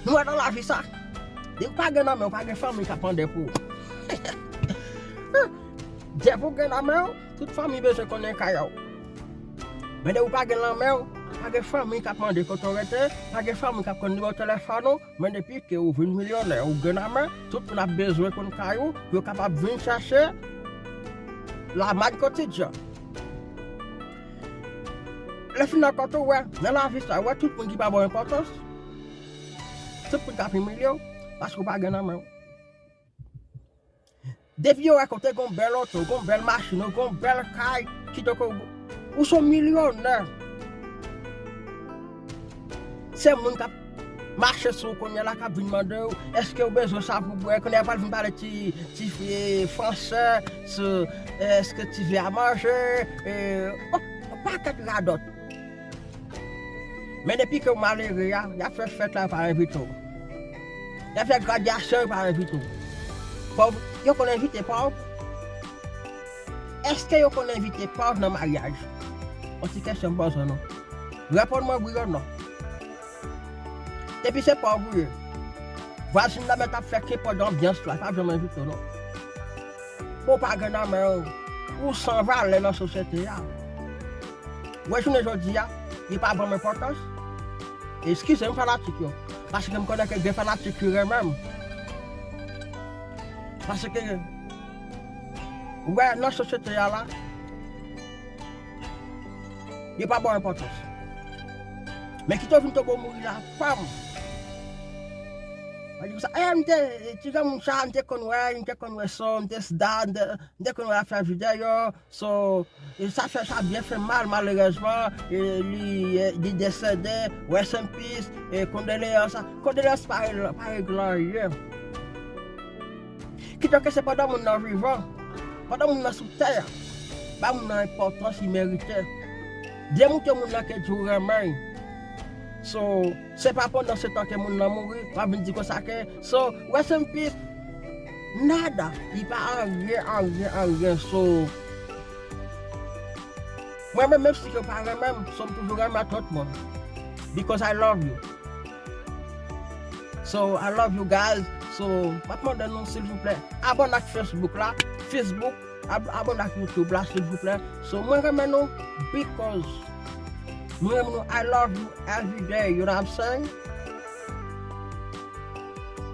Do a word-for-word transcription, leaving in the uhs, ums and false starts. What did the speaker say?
Nou wè nan lavi sa, depi w pa gen nan men w, pa gen fanmi k ap mande pou ou. Depi w gen nan men w, tout fanmi bezwen konnen kay ou. Men depi w pa gen nan men w, pa gen fanmi k ap mande kote w rete, pa gen fanmi k ap konn nimewo telefòn ou. Men depi ke ou vin milyonè, ou gen nan men, tout moun ap bezwen konn kay ou, pou yo kapab vin chache lamad kotidyen. Lè fin nan kont ou, wè, nan lavi sa, wè tout moun ki pa ba w enpòtans, tout moun k ap imilye w, paske w pa gen nan men w. Depi yo wè ke w te gen yon bèl oto, gen yon bèl machin, ou gen yon bèl kay, ki te ko, ou se yon milyonè. Se moun k ap mache sou ou kounye a la k ap vin mande w, èske w bezwen sa pou bwè? Kounye a pral vin pale ti, ti, eh, fransè, sou, eh, èske ti vle a manje, eh, yon pakèt radòt. Men depi ke w malere a, y ap fè fèt la, yo pa envite w. Y ap fè gradyasyon, yo pa envite w. Pòv, yo konn envite pòv? Èske yo konn envite pòv nan maryaj? Yon ti kesyon m poze w non. Reponn mwen wi ou non. Depi se pòv ou ye, vwazin nan mèt ap fè kenpòt anbyans la, pa janm envite w non. Bon, w pa gen nan men w, ou san valè nan sosyete a. Wè jounen jodi a, yo pa ban m enpòtans. Eskize m fanatik yo, paske m konnen ke gen fanatik ki renmen m. Paske, wè, nan sosyete a la, yo pa ba w enpòtans. Men kite w vin tonbe w mouri la, pam! Mwen di konsa, eh, m te, ti granmoun sa, m te konn wè, m te konn wè so, m te sda, m te, m te konn wè l ap fè videyo, so, e sa fè, sa byen fè m mal, malerezman, e li, e, li desede, rest in peace, e kondoleyans, kondoleyans pa regle, pa regle anyen. Kidonk se pandan moun nan vivan, pandan moun nan sou tè a, bay moun nan enpòtans li merite. Demoutre moun nan ke di w renmen l. So, se pa pandan se tan ke moun nan mouri, w ap vin di konsa ke, so, rest in peace, nada, li pa anyen, anyen, anyen. So, mwen menm, menm si ke w pa renmen m, so m toujou renmen tout moun. Because I love you. So, I love you guys. So, m ap mande nou, silvouplè, abòne ak Facebook la. Facebook, ab-, abòne ak YouTube la, silvouplè. So, mwen renmen nou, because mwen renmen nou, I love you every day, you know what I'm saying?